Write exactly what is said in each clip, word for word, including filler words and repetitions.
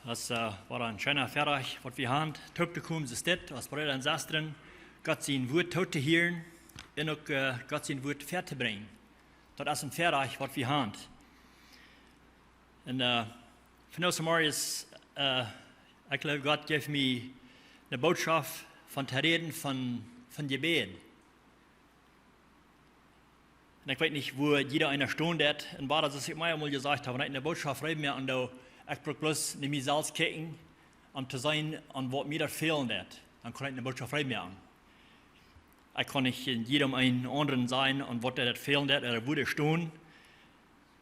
Daut es, äh, wada een scheena Väarajcht, waut wie haben, toop to komen, soo es dit, aus Breeda un Sestren, Gott sien Wort toop to hieren un uk, äh, Gott sien Wort väatobrinjen. Daut es een Väarajcht, waut wie haben. Un, äh, vondoag zemorjes, äh, ekj jleew, Gott jeef mie eene Botschaft von to räden von, von Jebäd. Un ekj weet nich, woo jieda eena stonen deit. Un woo daut, aus ekj mie emol jesajcht hab, wan ekj eene Botschaft reed moaken doo, ekj bruck bloos no mie selfst kjikjen, om to seenen, aun waut mie daut fälen deit. Dan kaun ekj eene Botschaft reed moaken. Ekj kaun nich en jiedem eenen aundren sajen, aun waut daut fälen deit, ooda woo dee stonen.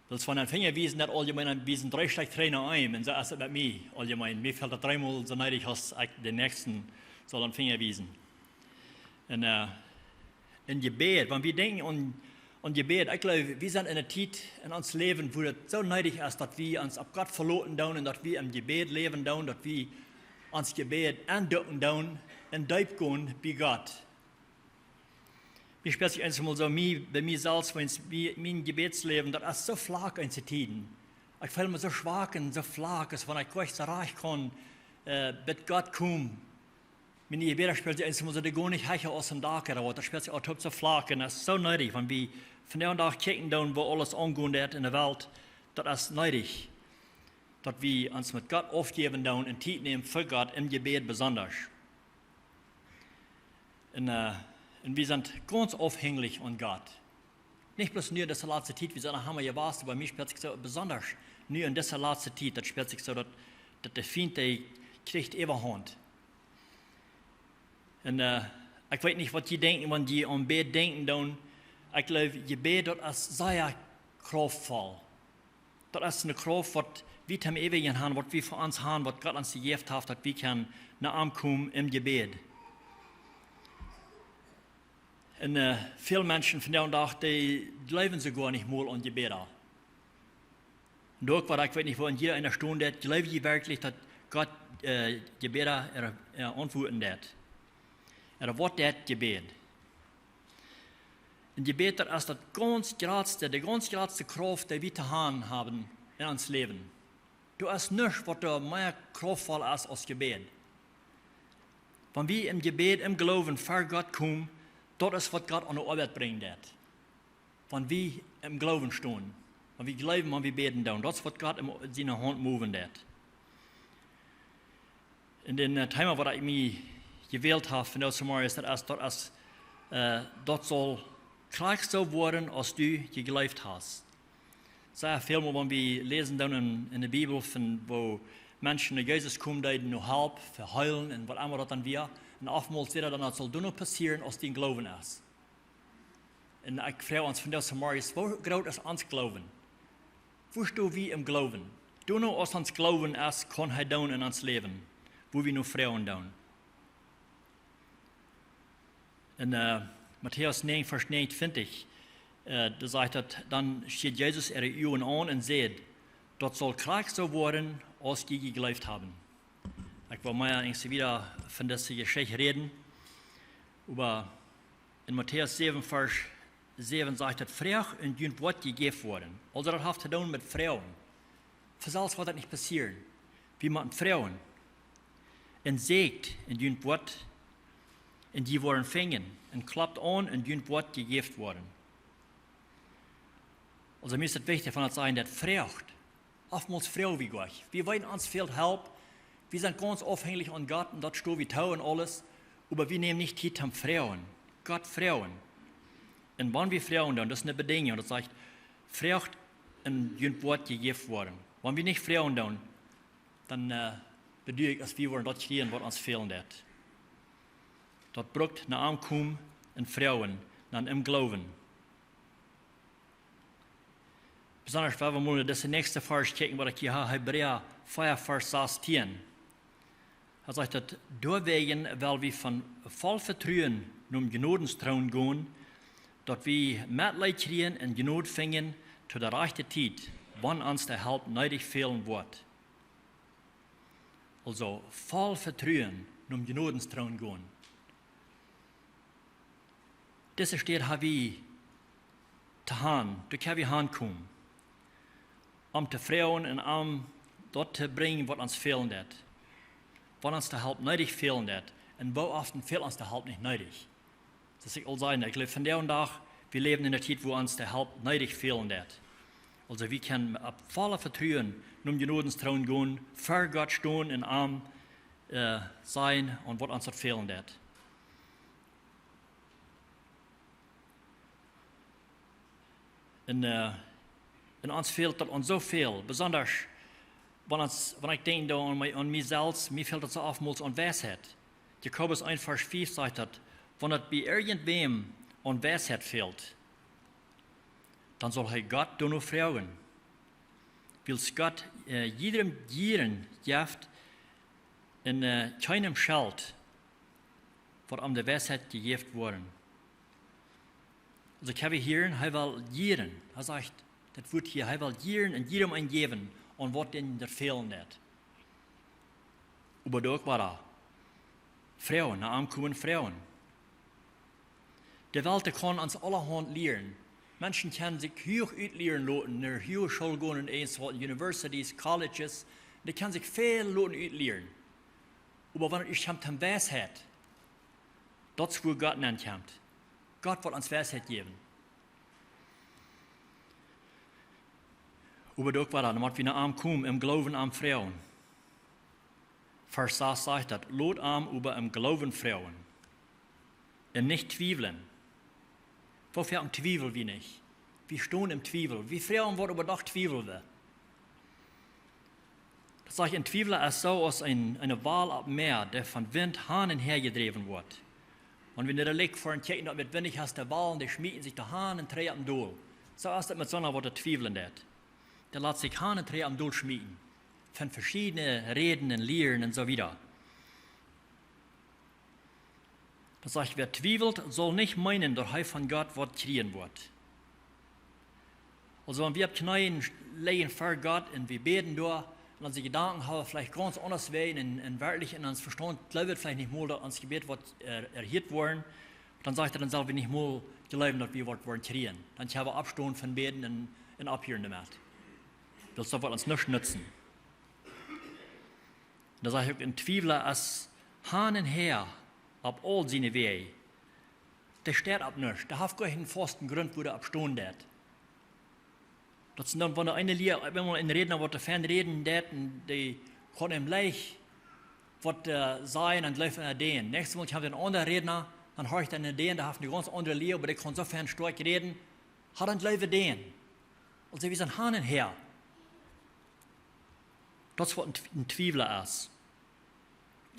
Wiels wan een Finja wiesen, daut auljemeen, dan wiesen dree Stekj trigj no eenem. Un soo es et met mie auljemeen. Mie fält daut dreemol soo needich, aus ekj dän näakjsten saul een Finja wiesen. Un, äh, en Jebäd, wan wie denkjen aun, aun Jebäd, ekj jleew, wie sent en eene Tiet en ons Läwen, wua et soo needich es, daut wie ons opp Gott veloten doonen un daut wie em Jebäd läwen doonen, daut wie ons Jebäd aunducken doonen un deep gonen bie Gott. Mie spieet sikj eemol soo, mie, bie mie selfst, wan mie, mien Jebädsläwen, daut es soo flak en dise Tieden. Ekj feel mie soo schwak un soo flak, aus wan ekj nich soo rajcht kaun, äh, bie Gott komen. Miene Jebäda, spieet sikj eemol soo, dee gonen nich hecha aus een Dak, ooda waut, daut spieet sikj aul toop soo flak un daut es soo needich, wan wie vondoag dän Dach kjikjen doonen, woo aules aungonen deit en de Welt, daut es needich, daut wie ons met Gott aufjäwen doonen un Tiet nämen fa Gott em Jebäd besonda. Un, äh, un wie sent gaunz aufhenjlich aun Gott. Nich bloos nu en dise latste Tiet, wie sent noch emma jewast, oba mie spieet sikj soo besonda nu en dise latste Tiet, daut spieet sikj soo, daut, daut de Fient, dee kjricht Äwahaunt. Un, äh, ekj weet nich, waut jie denkjen, wan jie aun Jebäd denkjen doonen. Ekj jleew, Jebäd, daut es sea krauftvoll. Daut es eene Krauft, waut wie toom Eewijen haben, waut wie fa ons haben, waut Gott ons jejäft haft, daut wie kjennen no am komen em Jebäd. Un, äh, väl Menschen vondoag dän Dach, dee jleewen soogoa nich mol aun Jebäda. Un uk, waut ekj weet nich, woo en jieda eena stonen deit, jleew jie werkjlich, daut Gott, äh, Jebäda, äh, auntwuaden deit? Ooda waut deit Jebäd? En Jebäd, daut es daut gaunz jratste, de gaunz jratste Krauft, dee wie to haben haben en ons Läwen. Doa es nuscht, waut doa mea krauftvoll es aus Jebäd. Wan wie em Jebäd, em Gloowen ver Gott komen, daut es, waut Gott aun de Oabeit brinjen deit. Wan wie em Gloowen stonen, wan wie jleewen, wan wie bäden doonen, daut es, waut Gott em, siene Haunt moven deit. En dän, äh, Thema, waut ekj mie jewält hab fa dise Morjen, es daut, es daut, äh, daut saul krakjt soo woaren, aus du jejleeft hast. Sea väl mol, wan wie läsen dan en, en de Bibel von, woo Menschen no Jesus komen deeden, no Help, fa heelen un waut emma daut dan wia. Un oftmols wia daut dan, daut saul dan noch passieren, aus dee em Gloowen es. Un ekj froag ons vondoag zemorjes, woo groot es ons Gloowen? Woo stonen wie em Gloowen? Dan no aus ons Gloowen es, kaun hee doonen en ons Läwen, woo wie no froagen doonen. En, äh, Matäus näajen, Varsch näajenuntwintich, äh, doa sajcht daut, dan schieed Jesus äare Uagen aun un säd: "Daut saul krakjt soo woaren, aus jie jejleeft haben." Ekj well mea eent wieda von dise Jeschicht räden, oba en Matäus säwen, Varsch säwen sajcht daut: "Froagt un junt woat jejäft woaren." Aulsoo, daut haft to doonen met froagen. Von selfst woat daut nich passieren. Wie motten froagen. "Un säkjt un junt woat, un jie woaren finjen, un kloppt aun un junt woat jejäft woaren." Aulsoo, mie es daut wichtich, wan daut sajcht, daut froagt. Oftmols froag wie nich. Wie weeten, ons fält Help. Wie sent gaunz aufhenjlich aun Gott un daut stonen wie too un aules. Oba wie nämen nich Tiet toom froagen. Gott froagen. Un wan wie froagen, dan, daut es eene Bedinjunk. Daut sajcht: "Froagt un junt woat jejäft woaren." Wan wie nich froagen, dan, dan, äh, bedoel ekj, aus wie woaren daut kjrieen, waut ons fälen deit. Daut brukt no am komen un froagen, no am em Gloowen. Besonda wan wie mol no dise näakjste Varsch kjikjen, waut ekj hia hab, Hebräa vea, Varsch sastieen. Hee sajcht daut: "Doawäajen well wie von voll Vetruen nom Jnodentroon gonen, daut wie Metleet kjrieen un Jnod finjen to de rajchte Tiet, wan ons de Help needich fälen woat." Aulsoo, voll Vetruen nom Jnodentroon gonen. Dise Städ hab wie to han, doa kjenn wie hankomen. Om to froagen un om daut to brinjen, waut ons fälen deit. Waut ons de Help needich fälen deit. Un woo oft fält ons de Help nich needich. Daut es aul sennen. Ekj jleew, vondoag dän Dach, wie läwen en eene Tiet, wua ons de Help needich fälen deit. Aulsoo, wie kjennen met voll Vetruen nom Jnodentroon gonen, ver Gott stonen un am, äh, sajen, waut ons daut fälen deit. Un, äh, un ons fält daut aun soo väl, besonda wan ons, wan ekj denkj doa aun mie, aun mie selfst, mie fält daut soo oftmols aun Weisheit. Jakobus eent Varsch fief sajcht daut, wan daut bie irjentwäm aun Weisheit fält, dan saul hee Gott doano froagen. Wiels Gott, äh, jiedrem jieren jeft un, äh, kjeenem schelt, waut om de Weisheit jejäft woaren. Aulsoo, ekj hab hia, hee well jieren. Hee sajcht, daut Wuat hia, hee well jieren un jiedem eent jäwen, aun waut dän daut fälen deit. Oba doa uk wada froagen, no am komen froagen. De Welt, dee kaun ons aulahaunt lieren. Menschen kjennen sikj huach utlieren loten, no huache School gonen, eent waut, universities, colleges. Dee kjennen sikj väl loten utlieren. Oba wan et kjemt aun Weisheit, daut es wua Gott nenkjemt. Gott woat ons Weisheit jäwen. Oba doa uk wada, dan mott wie no am komen, em Gloowen am froagen. Varsch sas sajcht daut, lot am oba em Gloowen froagen. Un nich twiewlen. Woo foaken twiewel wie nich? Wie stonen em Twiewel. Wie froagen waut, oba doch twiewel wie. Daut sajcht, een Twiewla es soo aus een, eene Wal opp Mäa, dee von Wint han un häa jedräwen woat. Wan wie no de Lake foaren kjikjen, daut met windich es, de Walen, dee schmieten sikj doa han un trigj opp un dol. Soo es daut met soona, waut doa twiewlen deit. Dee lat sikj han un trigj opp un dol schmieten. Von veschiedne Räden un Lieren un soo wieda. Daut sajcht, wäa twiewelt, saul nich meenen, daut hee von Gott waut kjrieen woat. Aulsoo, wan wie opp Kjneeen lidjen ver Gott un wie bäden doa, un onse Jedanken haben veleicht gaunz aundasch wäajen un, un werkjlich en ons Vestaunt jleewen veleicht nich mol, daut ons Jebäd woat, äh, erhieet woaren, dan sajcht hee, dan sell wie nich mol jleewen, daut wie waut woaren kjrieen. Dan kjenn wie oppstonen von bäden un, un opphieren doamet. Daut saul ons nuscht nutzen. Dan sajcht hee uk, een Twiewla es han un häa opp aul siene Wäaj. Dee steit opp nuscht. Dee haft goanich eenen fausten Grunt, wua dee opp stonen deit. Daut es dan, wan de eene Lia, wan een Rädna waut doa fein räden deit, un dee kaun am leicht waut, äh, sajen, dan jleeft hee dän. Näakjstet Mol kjemt een aundra Rädna, dan horcht hee no dän, dee haft eene gaunz aundre Lia, oba dee kaun soo fein stoakj räden. Ha, dan jleeft hee dän. Aulsoo, wie sent han un häa. Daut es waut een Tw-, een Twiewla es.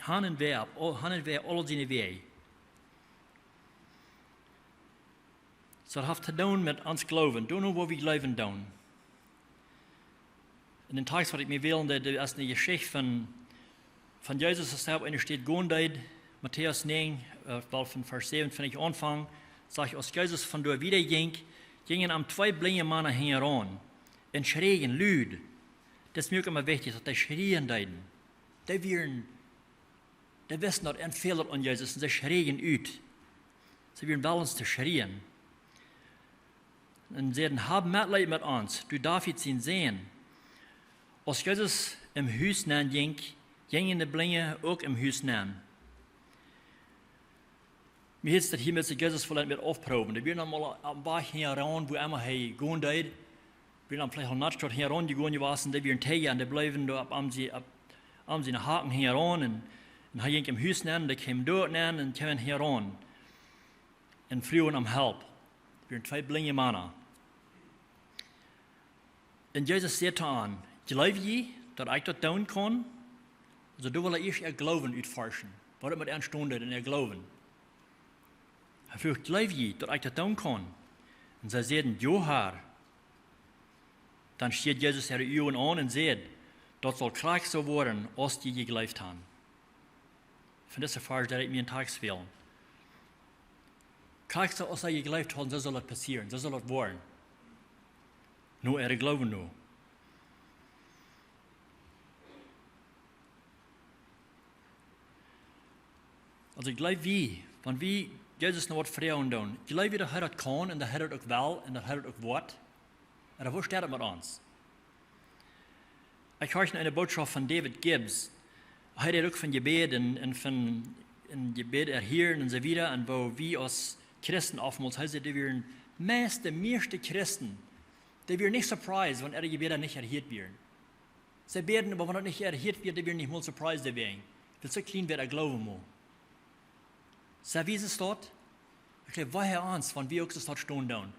Han un wäa, aul, han un wäa, aul siene Wäaj. Soo, daut haft to doonen met ons Gloowen. Doonen, waut wie jleewen doonen. En dän Tekst, waut ekj mie wälen deed, daut es eene Jeschicht von, von Jesus, aus hee opp eene Städ gonen deed, Matäus näajen, äh, woll von Varsch säwen, finj ekj, aunfangen, sajcht, aus Jesus von doa wieda jinkj, jinjen am twee blinje Mana hinjaraun un schräjen lud. Daut es mie uk emma wichtich, daut dee schrieen deeden. Dee wieren, dee wisten, daut an fäld aun Jesus, un see schräjen ut. See wieren wellens to schrieen. Un säden: "Hab Metleet met ons, du David sien Sän." Aus Jesus em Hus nenn jinkj, jinjen de Blinje uk em Hus nenn. Mie hieet daut hia met sikj Jesus veleicht met aufproowen. Dee wieren aul mol opp dän Wajch hinjaraun, wua emma hee gonen deed. Wieren veleicht aul nat staut hinjaraun jegonen jewast, dee wieren tieja, un dee bleewen doa opp am, opp am siene Haken hinjaraun. Un, un hee jinkj em Hus nenn, dee kjeemen doa nenn un kjeemen hinjaraun. Un fruagen om Help. Wieren twee blinje Mana. Un Jesus säd to an: "Jleew jie, daut ekj daut doonen kaun?" Aulsoo, doa wull hee ieescht äa Gloowen utforschen. Waut et met an stonen deed en äa Gloowen. Hee fruach: "Jleew jie, daut ekj daut doonen kaun?" Un see säden: "Jo, Herr." Dan schieed Jesus äare Uagen aun un säd: "Daut saul krakjt soo woaren, aus jie jejleeft han." Von dise Varsch deed ekj mie een Tekst wälen. Krakjt soo aus see jejleeft hauden, soo saul daut passieren, soo saul daut woaren. No äa Gloowen no. Aulsoo, jleew wie, wan wie Jesus no waut fruagen doonen, jleew wie, daut hee daut kaun un daut hee daut uk well un daut hee daut uk woat? Ooda woo steit et met ons? Ekj horcht eene Botschaft von David Gibbs. Hee deed uk von Jebäd un, un von een Jebäd erhieren un soo wieda. Un woo wie aus Christen oftmols, hee säd, dee wieren meist de mieeschte Christen, dee wieren nich surprised, wan äare Jebäda nich erhieet wieren. See bäden, oba wan daut nich erhieet wia, dee wieren nich mol surprised doawäajen. Wiels soo kjlien wia äa Gloowen mol. Soo, woo es daut? Ekj jleew, woo hee ons, wan wie uk soo stonen doonen.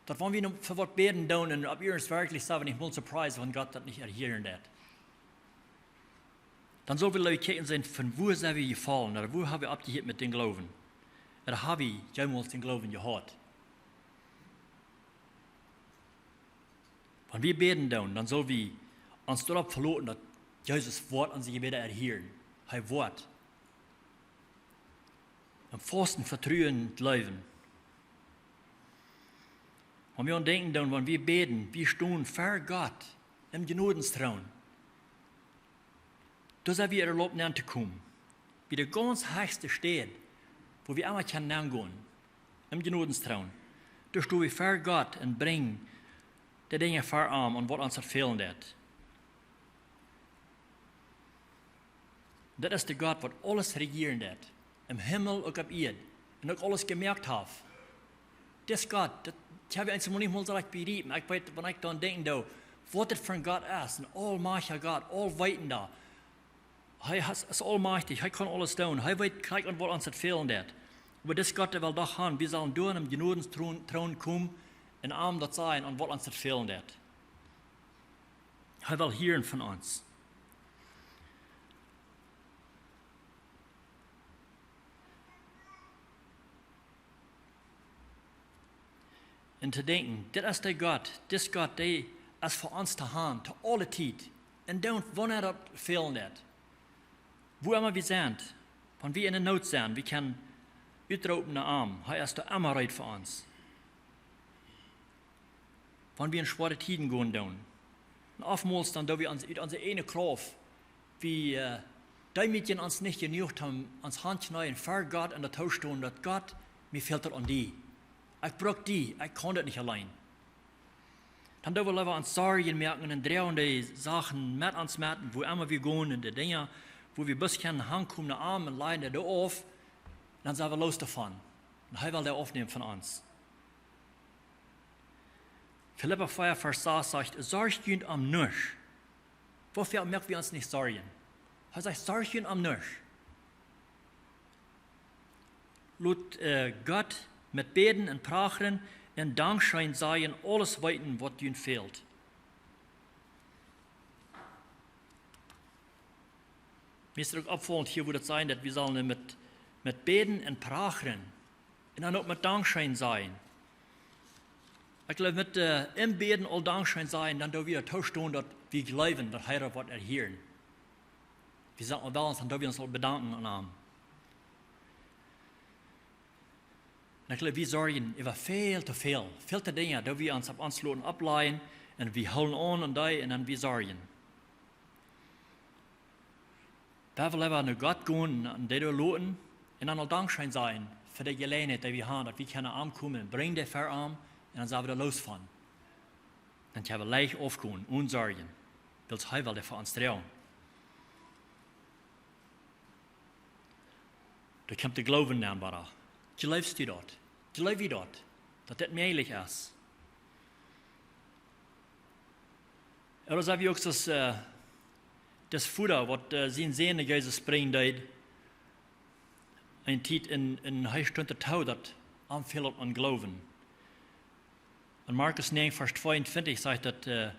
Daut wan wie nu fa waut bäden doonen un opp iernst werkjlich sent, wie nich mol surprised, wan Gott daut nich erhieren deit. Dan sell wie, jleew ekj, kjikjen sennen, von wua sent wie jefollen, ooda wua hab wie oppjehieet met dän Gloowen? Ooda hab wie jemols dän Gloowen jehaut? Wan wie bäden doonen, dan sell wie ons doaropp veloten, daut Jesus woat onse Jebäda erhieren. Hee woat. Em fausten Vetruen läwen. Wan wie aun denkjen doonen, wan wie bäden, wie stonen ver Gott em Jnodentroon. Doa sent wie erlaubt nenn to komen. Bie de gaunz hechste Städ, wua wie emma kjennen nenn gonen, em Jnodentroon. Doa sto wie ver Gott un brinjen de Dinja ver am, aun waut ons daut fälen deit. Daut es de Gott, waut aules rejieren deit, em Himmel, uk opp Ieed, un uk aules jemoakt haft. Dis Gott, daut hab ekj eenjemol nich mol soo rajcht bejräpen. Ekj weet, wan ekj dan denkjen doo, waut daut fa een Gott es, een aulmajchtja Gott, aulweetenda. Hee es, es aulmajchtich, hee kaun aules doonen. Hee weet krakjt, aun waut ons daut fälen deit. Oba dis Gott, dee well doch han, wie sellen doa aun dän Jnodentroon, Troon komen un am daut sajen, aun waut ons daut fälen deit. Hee well hieren von ons. Un to denkjen, dit es de Gott, dis Gott, dee es fa ons to han, to aule Tiet. Un dan, wanea daut fälen deit. Wua emma wie sent, wan wie en de Noot sent, wie kjennen utroopen no am. Hee es doa emma reed fa ons. Wan wie en schwoare Tieden gonen doonen. Un oftmols dan doo wie ons, ut onse eejne Krauft, wie, äh, deemootjen ons nich jenuach, om ons hankjneen ver Gott un daut toostonen, daut Gott, mie fält daut aun die. Ekj bruck die, ekj kaun daut nich auleen. Dan doo wie leewa ons Sorjen moaken un droagen dee Sachen met ons met, wua emma wie gonen, un de Dinja, wua wie bloos kjennen hankomen no am un lajen dee doa auf, dan sent wie loos doavon. Un hee well dee aufnämen von ons. Filippa vea, Varsch sas sajcht: "Sorjt junt om nuscht." Wuafäa moak wie ons nich Sorjen? Hee sajcht: "Sorjt junt om nuscht." Lot, äh, Gott met Bäden un Prachren un Dankscheen sajen aules weeten, waut junt fält. Mie es uk oppjefollen hia, woo daut sajcht, daut wie sellen met, met Bäden un Prachren un dan uk met Dankscheen sajen. Ekj jleew, met, äh, em Bäden aul Dankscheen sajen, dan doo wie toostonen, daut wie jleewen, daut hee daut woat erhieren. Wie sajen aul, dan doo wie ons aul bedanken aun am. Un ekj jleew, wie sorjen äwa väl to väl. Väl to Dinja, doo wie ons opp ons loten oplajen un wie hoolen aun aun dee un dan wie sorjen. Wie wellen leewa no Gott gonen un dee doa loten un dan aul Dankscheen sajen fa de Jeläajenheit, dee wie han, daut wie kjennen aunkomen un brinjen dee ver am un dan sent wie doa loos von. Dan kjenn wie leicht aufgonen, one Sorjen, wiels hee well dee fa ons droagen. Doa kjemt de Gloowen aun, Brooda. Jleefst du daut? Jleew jie daut, daut dit mäajlich es? Ooda sent wie uk soo aus, äh, dis Voda, waut, äh, sien Sän no Jesus brinjen deed, eene Tiet un, un hee stunt doatoo, daut am fäld aun Gloowen. En Markus näajen, Varsch tweeuntwintich sajcht daut, äh,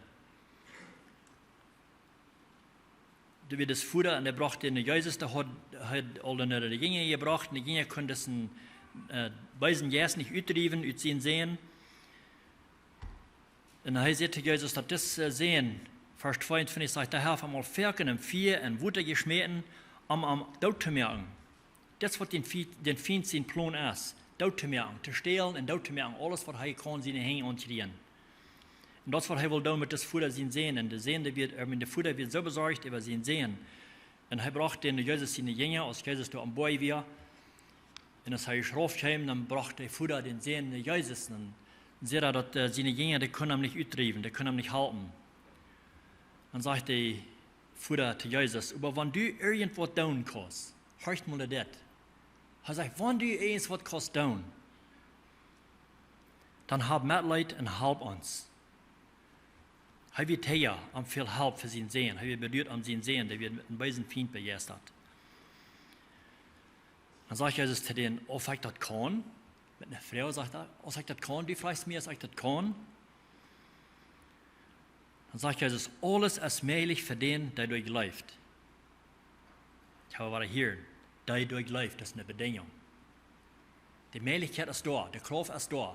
doa wia dis Voda un dee brocht dän no Jesus, dee haud, haud aul no de Jinja jebrocht, un de Jinja kunnen disen, äh, beesen Jeist nich utdriewen ut sien Sän. Un hee säd to Jesus, daut dis, äh, Sän, Varsch tweeuntwintich sajcht, dee haft am aul foaken em Fia un Wota jeschmäten, om am doot to moaken. Daut es waut dän Fie-, dän Fient sien Plon es, doot to moaken, to stälen un doot to moaken, aules waut hee kaun siene Henj aunkjrieen. Un daut es waut hee well doonen met dis Voda sien Sän. Un de Sän, dee wia, äh, de Voda wia soo besorcht äwa sien Sän. Un hee brocht dän no Jesus siene Jinja, aus Jesus doa aum Boajch wia. Un aus hee rauf kjeem, dan brocht de Voda dän Sän no Jesus. Un dan säd hee, daut, äh, siene Jinja, dee kunnen am nich utdriewen, dee kunnen am nich halpen. Dan sajcht de Voda to Jesus: "Oba wan du irjent waut doonen kaust, horcht mol dit." Hee sajcht: "Wan du irjent waut kaust doonen, dan hab Metleet un halp ons." Hee wia too, om väl Help fa sienen Sän. Hee wia beduat om sienen Sän, dee wia met een beesen Fient bejeistat. Dan sajcht Jesus to dän: "Auf ekj daut kaun?" Met eene Froag sajcht hee: "Auf ekj daut kaun? Du frajchst mie, auf ekj daut kaun?" Dan sajcht Jesus: "Aules es mäajlich fa dän, dee doa jleeft." Ekj hab wada hia, dee doa jleeft, daut es eene Bedinjunk. De Mäajlichkjeit es doa, de Krauft es doa.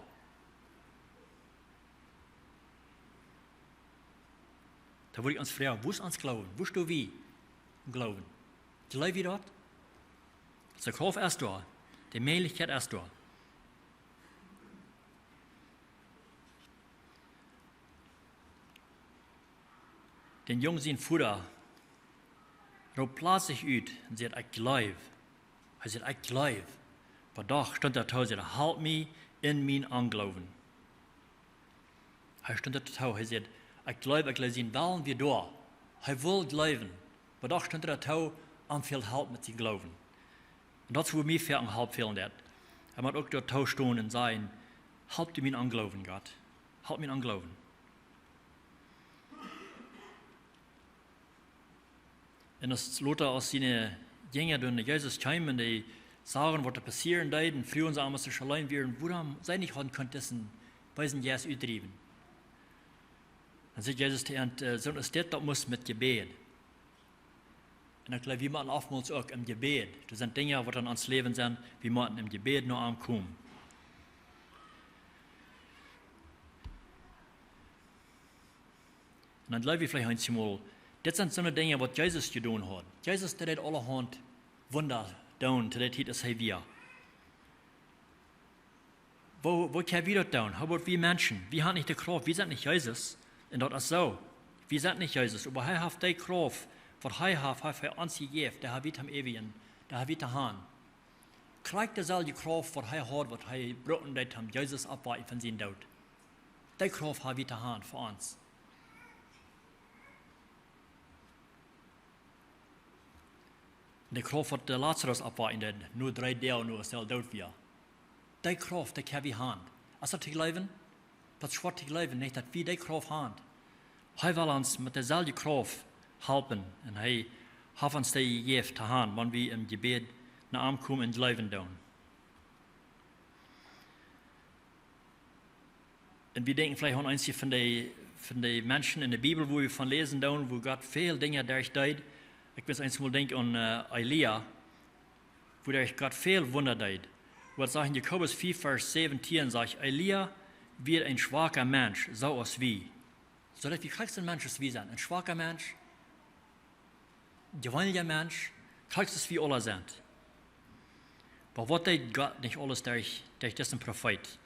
Dan wudd ekj ons froagen: Woo es ons Gloowen? Woo stonen wie em Gloowen? Jleew wie daut? De Krauft es doa, de Mäajlichkjeit es doa. Dän Jung sien Voda roopt pletslich ut un sajcht: "Ekj jleew." Hee sajcht: "Ekj jleew." Oba doch stunt hee too, sajcht hee: "Halp mie en mienen Ongloowen." Hee stunt too, hee sajcht: "Ekj jleew, ekj jleew." Sien Wellen wia doa. Hee wull jleewen. Oba doch stunt hee too, om väl Help met sienen Gloowen. Un daut es, wua mie väl aun Help fält, daut. Hee mott uk doa too stonen un sajen: "Halp du mienen Ongloowen, Gott. Halp mienen Ongloowen." Un aus lota, aus siene Jinja dan no Jesus kjeemen, dee sagen, waut doa passieren deed, un fruagen see am, aus see auleen wieren: "Wuarom sent jie nich aun kunnen disen beesen Jeist utdriewen?" Dan sajcht Jesus to an: "Äh, soo aus dit, daut mott met Jebäd." Un ekj jleew, wie motten oftmols uk em Jebäd, doa sent Dinja, waut en ons Läwen sent, wie motten em Jebäd no am komen. Un dan jleew wie veleicht eemol, dit sent soone Dinja, waut Jesus jedonen haud. Jesus, dee deed aulahaunt Wunda doonen, to dee Tiet, aus hee wia. Woo, woo kjenn wie daut doonen? Hee wudd, wie Menschen, wie haben nich de Krauft, wie sent nich Jesus. Un daut es soo. Wie sent nich Jesus, oba hee haft de Krauft, waut hee haft, haft hee ons jejäft, dee hab wie toom äwajen, dee hab wie to han. Krakjt deeselwje Krauft, waut hee haud, waut hee brucken deed, om Jesus opptowakjen von sienen Doot. Dee Krauft hab wie to han fa ons. De Krauft, waut de Lazarus oppwakjen deed, no dree Doag, no aus hee aul doot wia. Dee Krauft, dee kjenn wie han. Es daut to jleewen? Daut es schwoa to jleewen, nich, daut wie dee Krauft han. Hee well ons met deeselwje Krauft halpen. Un hee haft ons dee jejäft to han, wan wie em Jebäd no am komen un jleewen doonen. Un wie denkjen veleicht aun eenje von de, von de Menschen en de Bibel, wua wie von läsen doonen, wua Gott väl Dinja derch deed. Ekj mott eemol denkjen aun, äh, Elia, wua derch Gott väl Wunda deed. Waut sajcht en Jakobus vea, Varsch säwentieen, sajcht: "Elia wia een schwaka Mensch, soo aus wie." Soo daut wie krakjt soon Mensch aus wie sent. Een schwaka Mensch, jeweenelja Mensch, krakjt aus wie aule sent. Oba waut deed Gott nich aules derch, derch disen Profeet?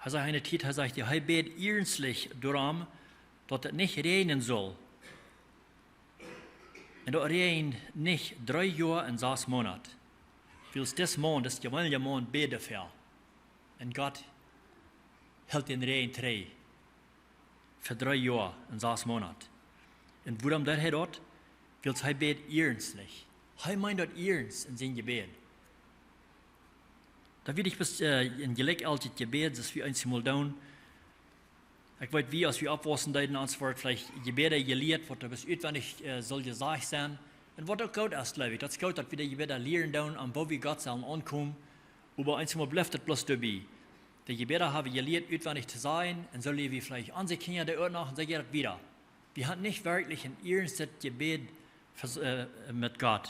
Hee sajcht enne Tiet, hee sajcht, hee bäd iernstlich doaromm, daut et nich räajnen sull. Un daut räajend nich dree Joa un sas Moonat. Wiels dis Maun, dis jeweenelja Maun, bäd doafäa. Un Gott hilt dän Räajen trigj fa dree Joa un sas Moonat. Un wuarom deed hee daut? Wiels hee bäd iernstlich. Hee meend daut iernst en sien Jebäd. Daut wia nich bloos, äh, een jlikjjeltjet Jebäd, soo aus wie eenjemol doonen. Ekj weet, wie, aus wie oppwaussen deeden, ons wort veleicht Jebäda jelieet, waut doa bloos utwendich, äh, sull jesajcht sennen. Un waut uk goot es, jleew ekj. Daut es goot, daut wie de Jebäda lieren doonen, aun woo wie Gott sellen aunkomen. Oba eenjemol blift et bloos doabie. De Jebäda hab wie jelieet utwendich to sajen, un soo lieren wie veleicht onse Kjinja daut uk noch, un soo jeit et wieda. Wie haben nich werkjlich een iernstjet Jebäd vers-, äh, met Gott.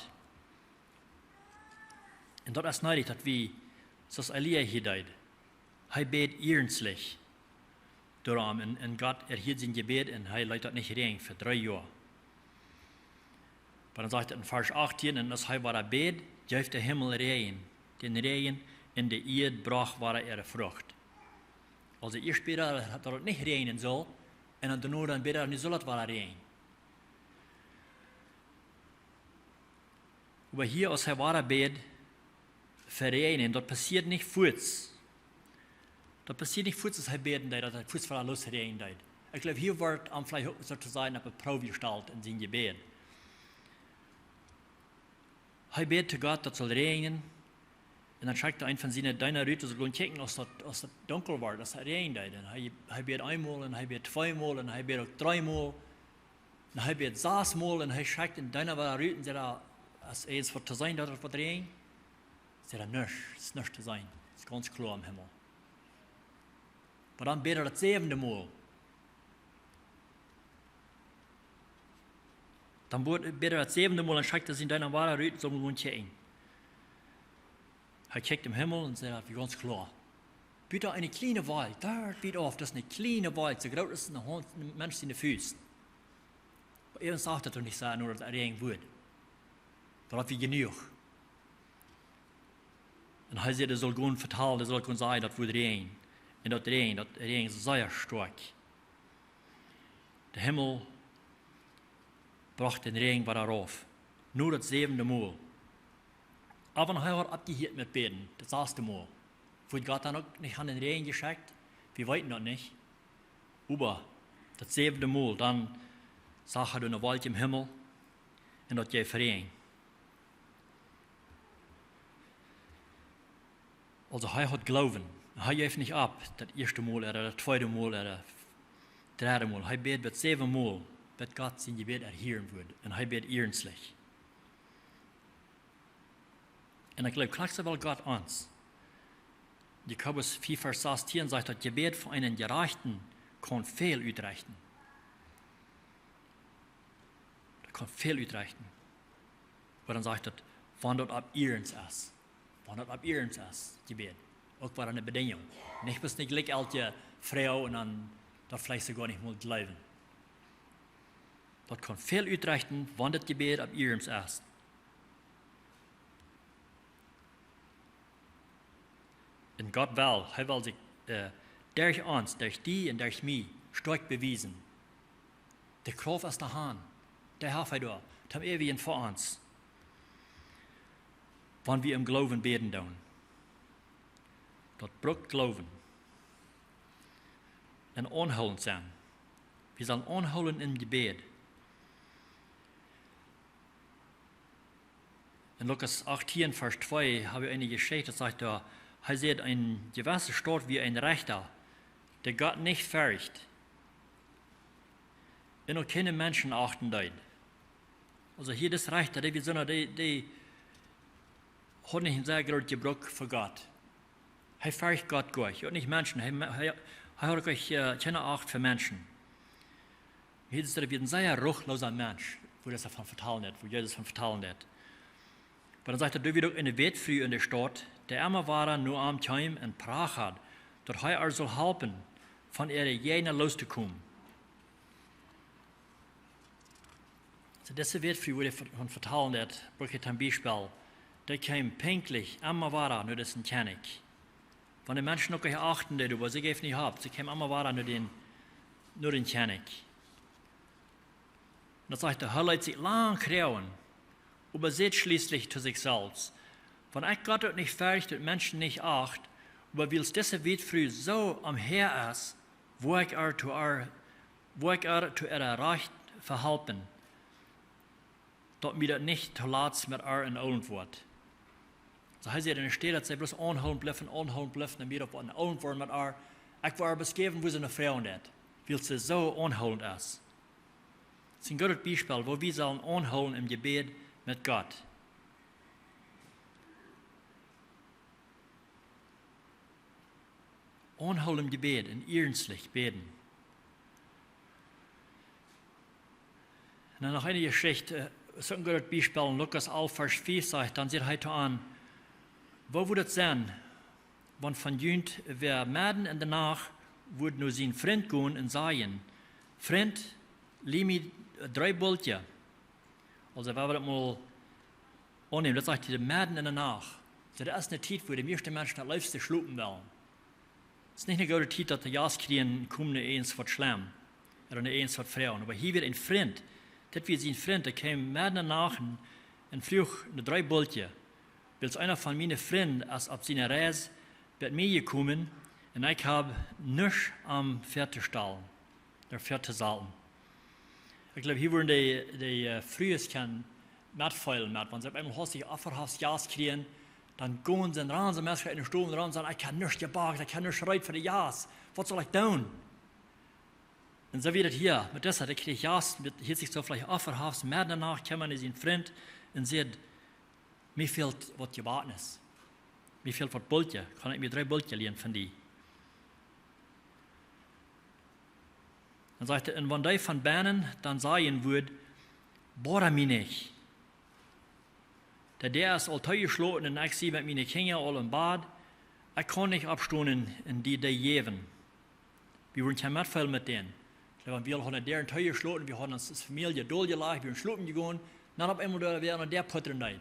Un daut es needich, daut wie, soo aus Elia hia deed, hee bäd iernstlich doaromm, un, un Gott erhieed sien Jebäd un hee leet daut nich räajnen fa dree Joa. Oba dan sajcht et en Varsch achtieen: "Un aus hee wada bäd, jeef de Himmel Räajen, dän Räajen, un de Ieed brocht wada äare Frucht." Aulsoo ieescht bäd hee, daut et nich räajnen sull, un dan doano dan bäd hee, nu sull et wada räajnen. Oba hia, aus hee wada bäd fa Räajen, daut passieed nich fuaz. Daut passieed nich fuaz, aus hee bäden deed, daut et fuaz wada losräajnen deed. Ekj jleew, hia woat am veleicht uk soo to sajen opp de Proow jestalt en sien Jebäd. Hee bäd to Gott, daut saul räajnen. Un dan schekjt hee eenen von siene Deena rut, daut saul gonen kjikjen, aus daut, aus daut dunkel woat, aus daut räajnen deed. Un hee, hee bäd eemol un hee bäd tweemol un hee bäd uk dreemol. Un hee bäd sasmol un hee schekjt dän Deena wada rut un säd: "Es irjent waut to seenen, daut et woat räajnen?" Säd hee: "Nuscht, es nuscht to seenen. Es gaunz kloa aum Himmel." Oba dan bäd hee daut säwende Mol. Dan bäd, bäd hee daut säwende Mol un schekjt sien Deena wada rut, saul gonen kjikjen. Hee kjikjt em Himmel un säd: "Daut wia gaunz kloa. Buta eene kjliene Wolkj, doa wiet auf, daut es eene kjliene Wolkj, soo groot aus een Haunt, een Mensch siene Fust." Oba eewent sach daut doch nich soo, nor daut et räajnen wudd. Oba daut wia jenuach. Un hee säd, hee saul gonen vetalen, hee saul gonen sajen, daut wudd räajnen. Un daut räajnd, daut räajnd sea stoakj. De Himmel brocht dän Räajn wada rauf. No daut säwende Mol. Oba wan hee haud oppjehieet met bäden, daut sasde Mol, wudd Gott dan uk nich aun dän Räajn jeschekjt? Wie weeten daut nich. Oba daut säwende Mol, dan sach hee doa eene Wolkj em Himmel un daut jeef Räajn. Aulsoo, hee haud Gloowen. Hee jeef nich opp, daut ieeschte Mol ooda daut tweede Mol ooda daut dredde Mol. Hee bäd bat säwen Mol, bat Gott sien Jebäd erhieren wudd. Un hee bäd iernstlich. Un ekj jleew, krakjt soo well Gott ons. Jakobus vea Varsch sastieen sajcht, daut Jebäd von eenen Jerajchten kaun väl utrechten. Daut kaun väl utrechten. Oba dan sajcht daut, wan daut opp iernst es. Wan daut opp iernst es, Jebäd. Uk wada eene Bedinjunk. Nich bloos nich jlikj aultje Froag un dan daut veleicht soogoa nich mol jleewen. Daut kaun väl utrechten, wan daut Jebäd opp iernst es. Un Gott well, hee well sikj, äh, derch ons, derch die un derch mie, stoakj bewiesen. De Krauft es doa aun, dee haft hee doa, toom eewjen fa ons. Wan wie em Gloowen bäden doonen. Daut brukt Gloowen. Un aunhoolent sennen. Wie sellen aunhoolen em Jebäd. En Lukas achtieen, Varsch twee, hab wie eene Jeschicht, daut sajcht doa, hee säd, eene jewesse Staut wia een Rechta, dee Gott nich fercht. Un uk kjeene Menschen achten deed. Aulsoo hia dis Rechta, dee wia soona, dee, dee haud nich een sea groot Jebruck fa Gott. Hee fercht Gott goanich, uk nich Menschen. Hee, hee, hee haud uk, äh, kjeene Acht fa Menschen. Hia es hee wia een sea ruchloosa Mensch, woo daut von vetalen deed, woo Jesus von vetalen deed. Oba dan sajcht hee, doa wia uk eene Wätfru en de Staut, dee emma wada no am kjeem un prachad, daut hee ar sull halpen, von äare Jäajna loos to komen. Soo, dise Wätfru, woo hee von vetalen deed, bruck ekj toom Biespel, dee kjeem pinkjlich emma wada no disen Kjennich. Wan de Menschen uk nich achten deeden, oba see jeef nich opp, see kjeem emma wada no dän, no dän Kjennich. Un daut sajcht, hee leet sikj lang kjrieen, oba säd schlieslich to sikj selfst: "Wan ekj Gott uk nich fercht un Menschen nich acht, oba wiels dise Wätfru soo omhäa es, woa ekj ar to ar, woa ekj ar to äa Rajcht vehalpen, daut mie daut nich toolatst met ar een Oolent woat." Soo hee säd, enne Städ daut see bloos aunhoolent blift un aunhoolent blift, un mie daut woat een Oolent woaren met ar, ekj woa ar bloos jäwen, woo see no froagen deed, wiels see soo aunhoolent es. Daut es een goodet Biespel, woo wie sellen aunhoolen em Jebäd met Gott. Aunhoolen em Jebäd un iernstlich bäden. Un dan noch eene Jeschicht, äh, es uk een goodet Biespel. En Lukas alf, Varsch fief sajcht, dan säd hee to an: "Woo wudd et sennen, wan von junt wäa medden en de Nacht wudd no sienen Frint gonen un sajen: Frint, lie mie dree Bultjes?" Aulsoo, wan wie daut mol aunnämen, daut sajcht hee medden en de Nacht. Soo, daut es eene Tiet, woo de mieeschte Menschen daut leefste schlopen wellen. Daut es nich eene goode Tiet, daut de Jast kjrieen komen, irjent waut schlemm, ooda irjent waut froagen. Oba hia wia een Frint, daut wia sien Frint, dee kjeem medden en de Nacht un, un fruach no dree Bultjes, wiels eena von miene Frind es opp siene Reis bat mie jekomen un ekj hab nuscht am väatostalen. doafäa to salwen. Ekj jleew, hia wudden dee, dee, äh, Frues kjennen metfeelen met, wan see opp eemol hastich Opfahaus Jast kjrieen, dan gonen see un rannen see meist enne Stow, rannen see, ekj hab nuscht jebakt, ekj hab nuscht jereed fa de Jast. Waut saul ekj doonen? Un soo wia daut hia, met dise, dee kjrieech Jast, met, hia sikj soo veleicht Opfahaus, medden enne Nacht kjeem hee no sienen Frint un säd: "Mie fält waut Jebacknet. Mie fält waut Bulkje. Kaun ekj mie dree Bulkje lienen von die?" Dan sajcht hee: "Un wan dee von bennen dan sajen wudd: 'Boda mie nich. De Däa es aul toojeschloten un ekj sie met miene Kjinja aul em Bad. Ekj kaun nich oppstonen un die dee jäwen.'" Wie wudden kjeen Metfeel met dän. Ekj jleew, wan wie aul hauden de Däa toojeschloten, wie hauden ons aus Famielje doljelajcht, wie wudden schlopen jegonen, dan opp eemol doa wia aun de Däa puttren deed.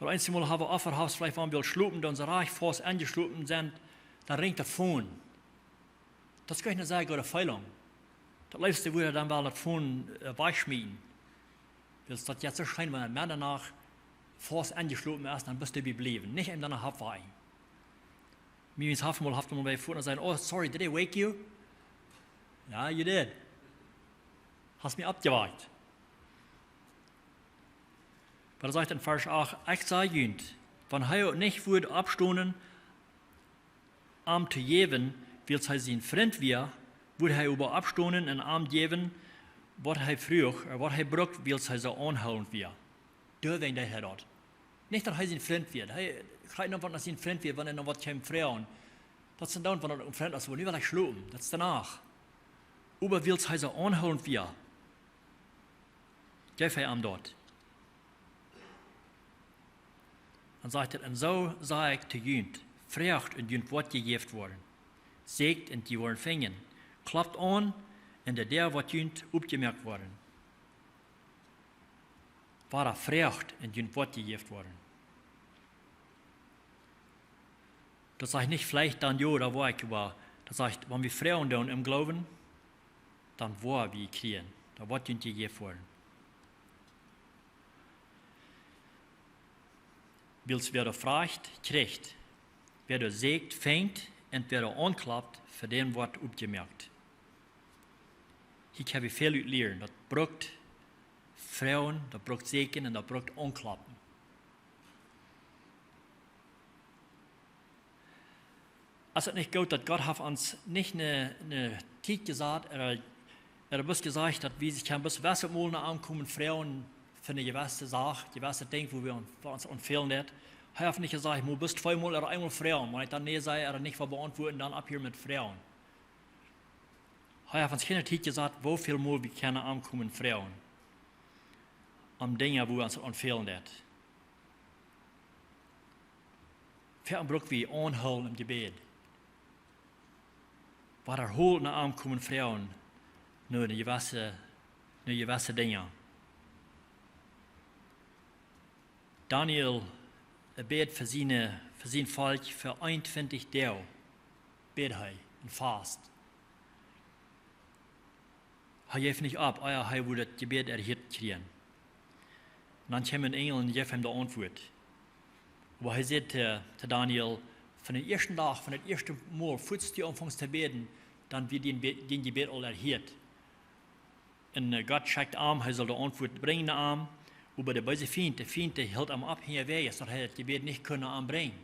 Oba eenjemol haben wie Opfahaus veleicht, wan wie aul schlopen, dan soo rajcht faust enjeschlopen sent, dan rinjt daut Phone. Daut es kjeene sea goode Feelinj. Daut leefste wudd wie dan woll daut Phone, äh, wajchschmieten. Wiels daut jeit soo scheen, wan eena medden enne Nacht faust enjeschlopen es, dan best du bie bliewen. Nich eena dan oppwakjen. Mie wiens haft mol, haft mol bie Phone sennen: "Oh, sorry, did I wake you?" "Yeah, you did. Hast mie oppjewakt." Oba daut sajcht en Varsch acht: "Ekj saj junt, wan hee uk nich wudd oppstonen, am to jäwen, wiels hee sien Frint wia, wudd hee oba oppstonen un am jäwen, waut hee fruach, ooda waut hee brukt, wiels hee soo aunhoolent wia." Doawäajen deed hee daut. Nich daut hee sien Frint wia. Hee, ekj weet noch waut, aus sien Frint wia, wan hee noch waut kjeem froagen. Daut sent dan, wan daut een Frint es, wua nu well ekj schlopen. Daut es doano. Oba wiels hee soo aunhoolent wia, jeef hee am daut. Dan sajcht hee: "Un soo saj ekj to junt: Froagt un junt woat jejäft woaren. Sieekjt un jie woaren finjen. Klopt aun un de Däa woat junt oppjemoakt woaren." Wada: "Froagt un junt woat jejäft woaren." Daut sajcht nich veleicht dan jo, daut woa ekj, oba daut sajcht, wan wie froagen doonen em Gloowen, dan woa wie kjrieen. Dan woat junt jejäft woaren. Wiels wäa doa froagt, kjricht. Wäa doa sieekjt, finjt, un wäa doa aunklopt, fa dän woat oppjemoakt. Hia kjenn wie väl ut lieren. Daut brukt froagen, daut brukt sieekjen un daut brukt aunkloppen. Es daut nich goot, daut Gott haft ons nich ne, ne Tiet jesat, ooda, ooda bloos jesajcht, daut wie sikj kjennen bloos wesse mol no am komen froagen fa ne jewesse Sach, jewesse Dinj, wua wie aun, wua ons aun fälen deit? Hee haft nich jesajcht, mol bloos tweemol ooda eemol froagen, wan ekj dan nä saj ooda nich well beauntwuaden, dan opp hia met froagen. Hee haft ons kjeene Tiet jesat, woo väl mol wie kjennen no am komen froagen om Dinja, wua ons aun fälen deit. Woo oft bruck wie aunhoolen em Jebäd? Wadaholt no am komen froagen no ne jewesse, no jewesse Dinja. Daniel, hee bäd fa siene, fa sien Volkj fa eenuntwintich Doag. Bäd hee un fast. Hee jeef nich opp, ea hee wudd daut Jebäd erhieet kjrieen. Un dan kjeem een Enjel un jeef am de Auntwuat. Oba hee säd to, to Daniel: "Von dän ieeschten Dach, von daut ieeschte Mol, fuaz du aunfungst to bäden, dan wia dien Be-, dien Jebäd aul erhieet." Un, äh, Gott schekjt am, hee saul de Auntwuat brinjen no am. Oba de beese Fient, de Fient, dee hilt am opp, hinjawäajes, daut hee daut Jebäd nich kunn no am brinjen.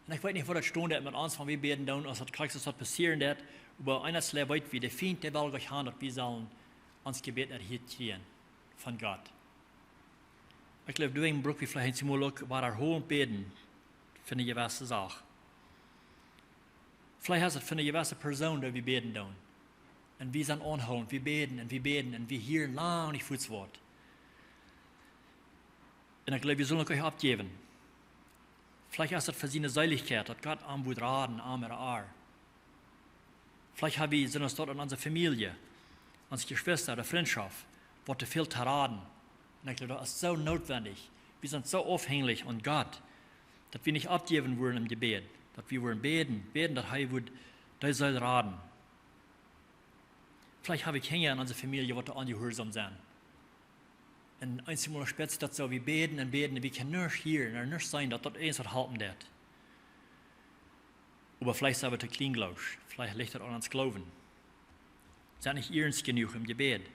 Un ekj weet nich, waut daut stonen deit met ons, wan wie bäden doonen, aus daut krakjt soo waut passieren deit, oba eent weet wie, de Fient, dee well nich han, daut wie sellen ons Jebäd erhieet kjrieen von Gott. Ekj jleew, doawäajen bruck wie veleicht eemol uk wadaholent bäden fa ne jewesse Sach. Veleicht es daut fa ne jewesse Persoon, daut wie bäden doonen. Un wie sent aunhoolent, wie bäden un wie bäden un wie hieren lang nich fuaz waut. Un ekj jleew, wie sellen uk nich oppjäwen. Veleicht es daut fa siene Seelichkjeit, daut Gott am wudd raden, am ooda ar. Veleicht ha wie, sent ons doa en onse Famielje, onse Jeschwista, de Frintschoft, woat doa väl to raden. Un ekj jleew, daut es soo nootwendich. Wie sent soo aufhenjlich aun Gott, daut wie nich oppjäwen wudden em Jebäd. Daut wie wudden bäden, bäden, daut hee wudd dee Seel raden. Veleicht ha wie Kjinja en onse Famielje, waut doa onjehuarsom sent. Un eemol spieet sikj daut soo, wie bäden un bäden, un wie kjennen nuscht hieren un nuscht seenen, daut daut irjent waut halpen deit. Oba veleicht sent wie too kjlien, jleew ekj. Veleicht licht daut aun ons Gloowen. Sent nich iernst jenuach em Jebäd.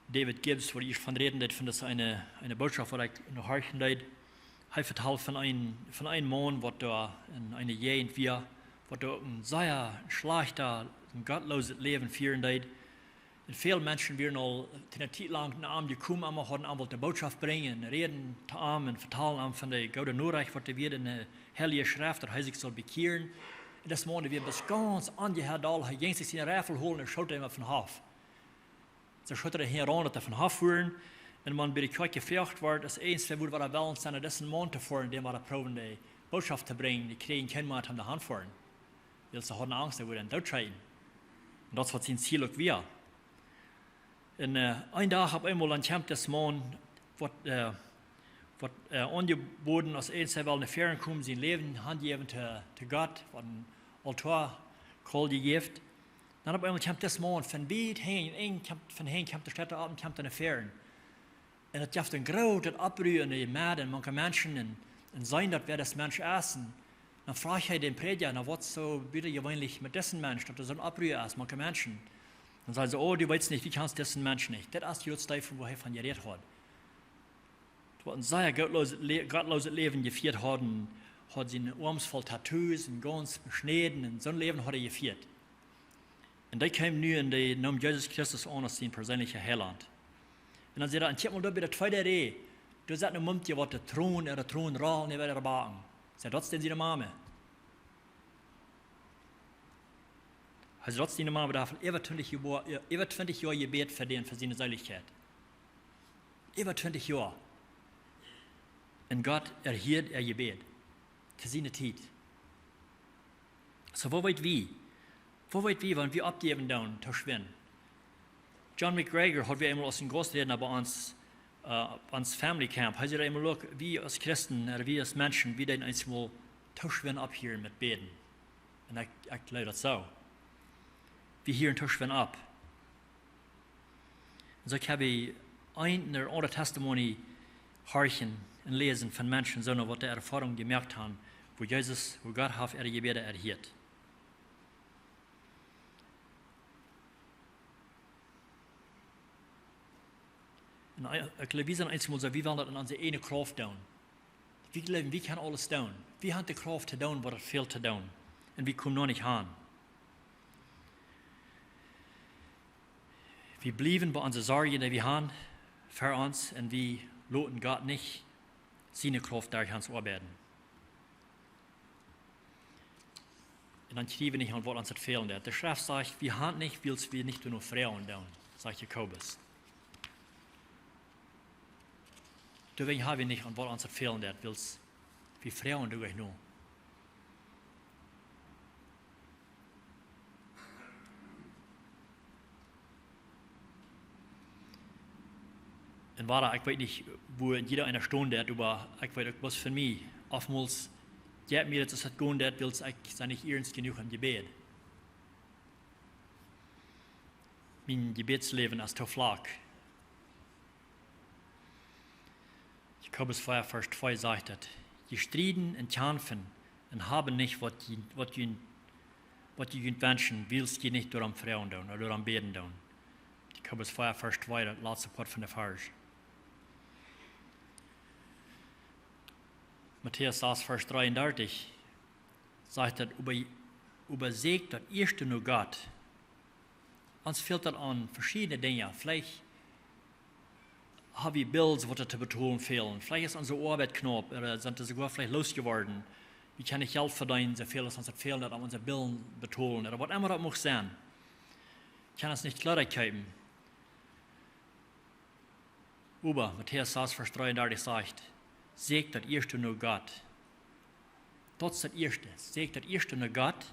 David Gibbs, wua ekj von räden deed, von daut eene, eene Bootschoft, waut ekj noch horchen deed. Hee vetald von een, von een Maun, waut doa en eene Jäajent wia, waut doa een sea schlajchtet, een gottlooset Läwen fieren deed. Un väl Menschen wieren aul eene Tiet lang no am jekomen, emma hauden am wullt de Bootschoft brinjen, räden to am un vetalen am von de goode Norecht, waut doa wia en de Heilje Schreft, daut hee sikj sull bekjieren. Un dis Maun wia bat gaunz aunjehäat doll, hee jinkj sikj siene Reifel holen un schoot am von Hoff. See schoot am hinjaraun, daut hee von Hoff wort. Un wan bie de Kjoakj jefroacht wort, aus eent von wort, wia wellens sennen, disen Maun to foaren, däm wia proowen de Bootschoft to brinjen, dee kjrieejen kjeen Maun, am doa han foaren. Wiels see hauden Angst, hee wudd an dootscheten. Un daut wia sien Ziel uk wia. Un, äh, een Dach opp eemol dan kjemt dis Maun, woat, äh, woat, äh, aunjebooden, aus eent, hee well no väaren komen, sien Läwen hanjäwen to, to Gott, waut een Altoa-Call jejäft. Dan opp eemol kjemt dis Maun von wiet hinjen, een kjemt, von hinjen kjemt de Städ opp un kjemt no väaren. Un daut jeft een grootet Oppru en de Medd un mank de Menschen un, un seenen daut, wäa dis Mensch es. Un dan froagt hee dän Prädja: "Na, waut es soo butajeweenlich met disen Mensch, daut doa soon Oppru es mank de Menschen?" Dan sajen see: "Oh, du weetst nich, du kjanst disen Mensch nich. Dit es jrods dee, von wua hee von jerät haud. Daut wia een sea gottlooset Lä-, gottlooset Läwen jefieet, haud, haud siene Oarms voll Tattoos un gaunz beschnäden un soon Läwen haud hee jefieet." Un dee kjeem nu un dee neem Jesus Christus aun aus sien perseenelja Heilaunt. Un dan säd hee: "Un kjikj mol doa bie de tweede Rieej, doa sett een Mumkje, waut de Tränen, de Tränen rollen äwa äare Backen." Säd: "Daut es dän siene Mame." Hee säd: "Daut es diene Mame, dee haft äwa twintich Joa, äwa twintich Joa jebät fa dän, fa siene Seelichkjeit. Äwa twintich Joa. Un Gott erhieet äa Jebäd to siene Tiet." Soo, waut weet wie? Waut weet wie, wan wie oppjäwen doonen, too schwind? John McGregor haud wie eemol aus een Gausträdna bie ons, äh, opp ons Family Camp. Hee säd eemol uk, wie aus Christen, ooda wie aus Menschen, wie deeden eemol too schwind opphieren met bäden. Un ekj, ekj jleew daut soo. Wie hieren too schwind opp. Un soo, ekj hab hia een ooda aundre Testimony horchen un läsen von Menschen, soo waut de Erfoarunk jemoakt haben, wua Jesus, wua Gott haft äare Jebäde erhieet. Un ekj, ekj jleew, wie sent eemol soo, wie wellen daut en onse ieejne Krauft doonen. Wie jleewen, wie kjennen aules doonen. Wie haben de Krauft to doonen, waut et fält to doonen. Un wie komen noch nich aun. Wie bliewen bie onse Sorjen, dee wie haben, fa ons, un wie loten Gott nich siene Krauft derch ons oabeiden. Un dan kjrieen wie nich aun, waut ons et fälen deit. De Schreft sajcht, wie haben nich, wiels wie nich jenuach froagen doonen, sajcht Jakobus. Doawäajen haben wie nich aun, waut ons et fälen deit, wiels wie froagen doa nich no. Un wada, ekj weet nich, wua jieda eena stonen deit, oba ekj weet uk bloos fa mie. Oftmols jeit mie daut, daut et gonen deit, wiels ekj sie nich iernst jenuach em Jebäd. Mien Jebädsläwen es too flach. Jakobus vea, Varsch twee sajcht et: "Jie strieden un kjamfen un haben nich, waut jie, waut jie, waut jie junt wenschen, wiels jie nich doarom froagen doonen, ooda doarom bäden doonen." Jakobus vea, Varsch twee, daut latste Poat von de Varsch. Matäus sas, Varsch dreeundartich sajcht et: "Oba, oba säkjt daut ieeschte no Gott." Ons fält daut aun veschiedne Dinja. Veleicht haben wie Bills, waut to betolen fälen. Veleicht es onse Oabeit knaup, ooda sent wie soogoa veleicht loos jeworden. Wie kjennen nich Jelt vedeenen, soo väl aus ons et fälen deit, om onse Billen betolen, ooda waut emma daut mucht sennen. Kjennen ons nich Kjleeda kjeepen. Oba Matäus sas, Varsch dreeundartich sajcht: "Säkjt daut ieeschte no Gott." Daut es daut ieeschte. Säkjt daut ieeschte no Gott,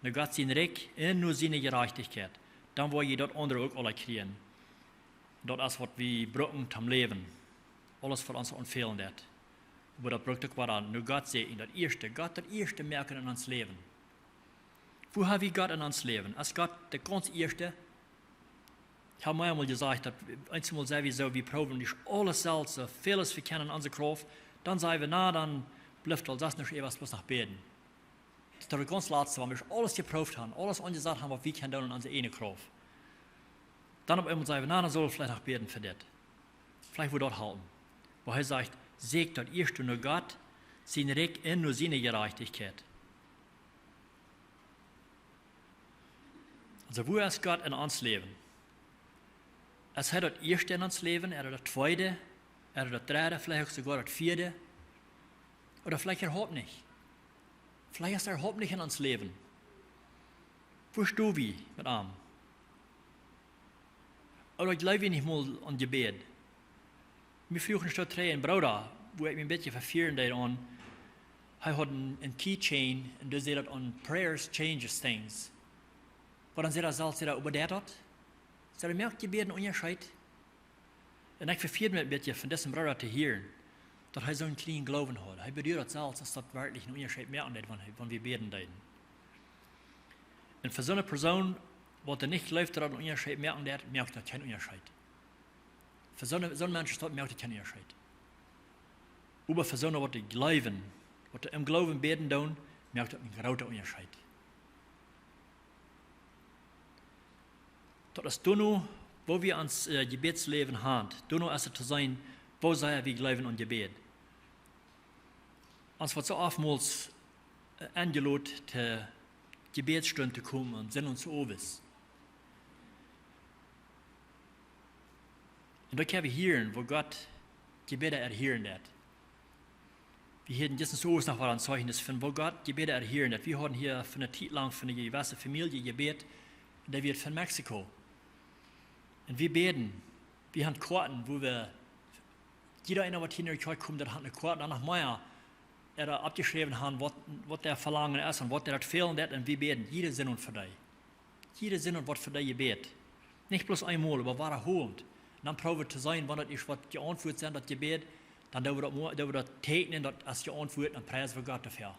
no Gott sien Rikj un no siene Jerajchtichkjeit. Dan woa jie daut aundre uk aules kjrieen. Daut es, waut wie brucken toom läwen. Aules, waut ons aunfälen deit. Oba daut brukt uk waut aun, no Gott säkjen, daut ieeschte, Gott daut ieeschte moaken en ons Läwen. Wua haben wie Gott en ons Läwen? Es Gott de gaunz ieeschte? Ekj hab mie eemol jesajcht, daut eemol sent wie soo, wie proowen nich aules selfst, soo väl aus wie kjennen en onse Krauft. Dan sajen wie: "Na, dan Blift aul sest nich äwa, bloos noch bäden. Daut es daut gaunz latste, wan wie aules jeprooft haben, aules aunjesat haben, waut wie kjennen doonen aun onse ieejne Krauft. Dan opp eemol saj wie: "Na, dan sell wie veleicht noch bäden fa dit. Veleicht woat daut halpen." Wua hee sajcht: "Seekt daut ieeschte no Gott sien Rikj un no siene Jerajchtichkjeit." Aulsoo, wua es Gott en ons Läwen? Es hee daut ieeschte en ons Läwen, ooda daut tweede, ooda daut dredde, veleicht uk soogoa daut vieede? Ooda veleicht äwahaupt nich? Veleicht es hee äwahaupt nich en ons Läwen. Wua stonen wie met am? Ooda jleew wie nich mol aun Jebäd? Mie fruach een Stoot trigj een Brooda, wua ekj mie een bät vefieren deed aun. Hee haud een, een keychain un doa säd daut aun: "Prayers changes things." Oba dan säd hee selfst, säd hee: "Oba deit daut?" Säd hee: "Moakt Jebäd een Unjascheet?" Un ekj vefield mie een bät von disen Brooda to hieren, daut hee soon kjlienen Gloowen haud. Hee beduad daut selfst, aus daut werkjlich een Unjascheet moaken deed, wan hee, wan wie bäden deeden. Un fa soone Persoon, waut doa nich jleeft, daut daut een Unjascheet moaken deed, moakt daut kjeen Unjascheet. Fa soone, soone Menschen es daut, moakt daut kjeen Unjascheet. Oba fa soone, waut dee jleewen, waut dee em Gloowen bäden doonen, moakt daut een groota Unjascheet. Daut es doano, woo wie ons, äh, Jebädsläwen haben. Doano es et to seenen, woo sea wie jleewen aun Jebäd. Ons woat soo oftmols, äh, enjelot, to Jebädsstund to komen aum Sindach Owes. Un doa kjenn wie hieren, woo Gott Jebäda erhieren deed. Wie hieren jistren soo noch waut een Zeichnis von, woo Gott Jebäda erhieren deed. Wie hauden hia fa eene Tiet lang fa eene jewesse Famielje jebät, un dee wia von Mexiko. Un wie bäden, wie hauden Koaten, wua wie, jieda eena, waut hia no de Kjoakj kjeem, dee haud eene Koat, dan noch mea, dee oppjeschräwen hauden, waut, waut dee velangen es un waut dee fälen deed, un wie bäden jieda Sindach fa dee. Jieda Sindach woat fa dee jebät. Nich bloos eemol, oba wadaholent. Un dan proowen to seenen, wan daut es, waut jeauntwuat es, daut Jebäd, dan doo wie daut mo-, doo wie daut teekjnen, daut es jeauntwuat, dan priesen wie Gott doafäa.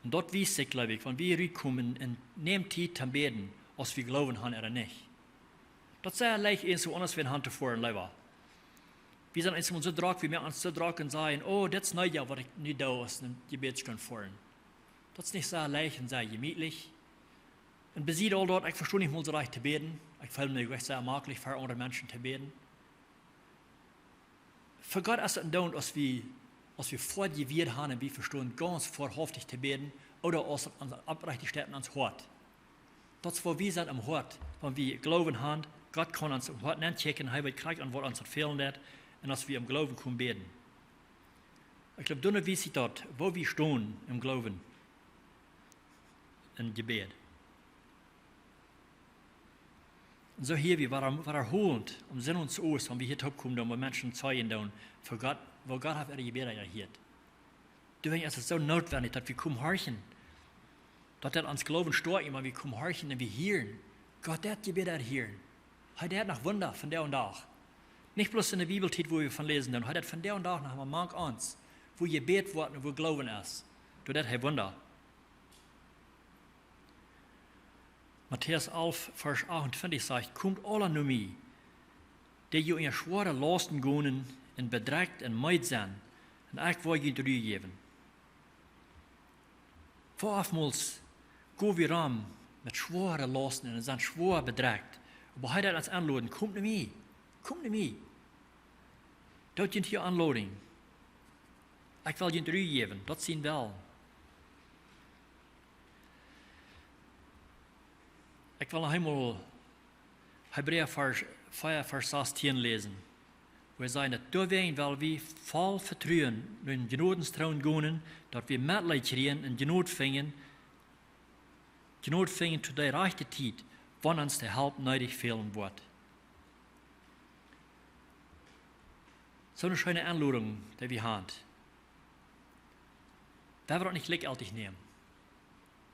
Un daut wiest sikj, jleew ekj, wan wie rutkomen un nämen Tiet toom bäden, aus wie Gloowen haben ooda nich. Daut es sea leicht, eent soo aundasch wan han to foaren, leewa. Wie sent eemol soo drock, wie moaken ons soo drock un sajen: "Oh, daut es nich, jo, waut ekj nu doo, aus een Jebäd to foaren." Daut es nich soo leicht un soo jemietlich. Un besied aul daut, ekj vestonen nich mol soo rajcht to bäden. Ekj feel mie uk sea maklich, fa aundre Menschen to bäden. Fa Gott es et een Doonen, aus wie, aus wie foadich bäden haben un wie vestonen gaunz woahaftich to bäden, ooda aus et ons oprechtich steit en ons Hoat. Daut es, woo wie sent em Hoat, wan wie Gloowen haben, Gott kaun ons em Hoat nenkjikjen, hee weet krakjt aun, waut ons daut fälen deed, un aus wie em Gloowen komen bäden. Ekj jleew, doano wiest sikj daut, woo wie stonen em Gloowen, em Jebäd. Un soo hia wie, wadaholent, aum Sindach Owes, wan wie hia toopkomen, dan wua Menschen Zeijen doonen, fa Gott, woo Gott haft äare Jebäda erhieet. Doawäajen es et soo nootwendich, daut wie komen horchen. Daut deit ons Gloowen stoakj, wan wie komen horchen un wie hieren. Gott deit Jebäda erhieren. Hee deit noch Wunda vondoag dän Dach. Nich bloos en de Bibeltiet, wua wie von läsen, dan hee deit vondoag dän Dach noch emol mank ons, wua jebät woat un wua Gloowen es. Doa deit hee Wunda. Matäus alf, Varsch achtuntwintich sajcht: "Komt aula no mie, dee jie unja schwoare Lausten gonen un bedrekjt un meed sent, un ekj woa junt Ru jäwen." Woo oftmols go wie rom met schwoare Lausten un sent schwoa bedrekjt. Oba hee deit ons enloden: "Komt no mie, komt no mie. Doot junt hia enloden. Ekj well junt Ru jäwen." Daut es sien Wellen. Ekj well noch eemol Hebräa Varsch, vea Varsch sastieen läsen, wua et sajcht, daut doawäajen well wie voll Vetruen no dän Jnodentroon gonen, daut wie Metleet kjrieen un Jnod finjen, Jnod finjen to de rajchte Tiet, wan ons de Help needich fälen woat. Soo eene scheene Enlodunk, dee wie haben. Wie woaren daut nich jlikjjeltich nämen.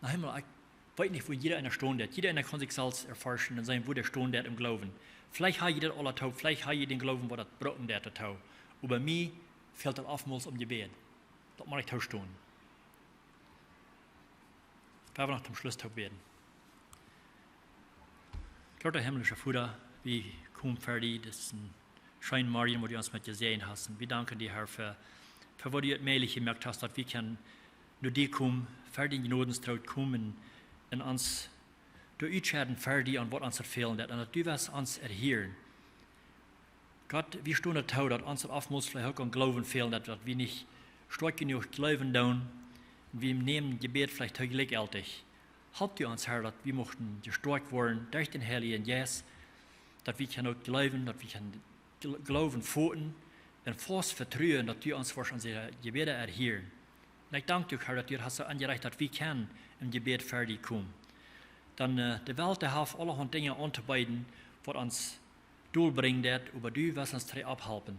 Noch eemol, ekj weet nich, wua jieda eena stonen deit. Jieda eena kaun sikj selfst erforschen un seenen, wua hee stonen deit em Gloowen. Veleicht hab jie daut aul toop, veleicht hab jie dän Gloowen, waut daut brucken deit, daut toop. Oba mie fält daut oftmols aum Jebäd. Daut mott ekj toostonen. Wie woaren noch toom Schluss toop bäden. Groota himmlischa Voda, wie komen ver die, dit es een scheena Morjen, wua du ons met jesäajent hast. Un wie danken die, Herr, fa fa waut du et mäajlich jemoakt hast, daut wie kjennen no die komen, ver dän Jnodentroon komen un ons doa utschedden ver die aun waut ons fälen deit, un daut du west ons erhieren. Gott, wie stonen doatoo, daut ons daut oftmols veleicht uk aun Gloowen fälen deit, daut wie nich stoakj jenuach jleewen doonen, un wie nämen Jebäd veleicht too jlikjjeltich. Halp du ons, Herr, daut wie muchten jestoakjt woaren derch dän Heiljen Jeist, daut wie kjennen uk jleewen, daut wie kjennen jl-, Gloowen foten un faust vetruen, daut du ons woascht onse Jebäda erhieren. Un ekj dank die, Herr, daut du hast soo aunjerecht, daut wie kjennen em Jebäd ver die komen. Dan, äh, de Welt, dee haft aulahaunt Dinja auntobeeden, waut ons dolbrinjen deit, oba du west ons trigj opphalpen.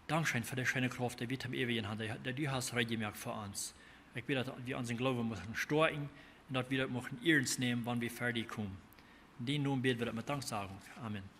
Dankscheen fa de scheene Krauft, dee wie toom äwajen haben, dee, dee du hast reed jemoakt fa ons. Ekj bäd, daut wie onsen Gloowen muchten stoakjen un daut wie daut muchten iernst nämen, wan wie ver die komen. En dienen Nomen bäd wie daut met Danksagunk. Amen.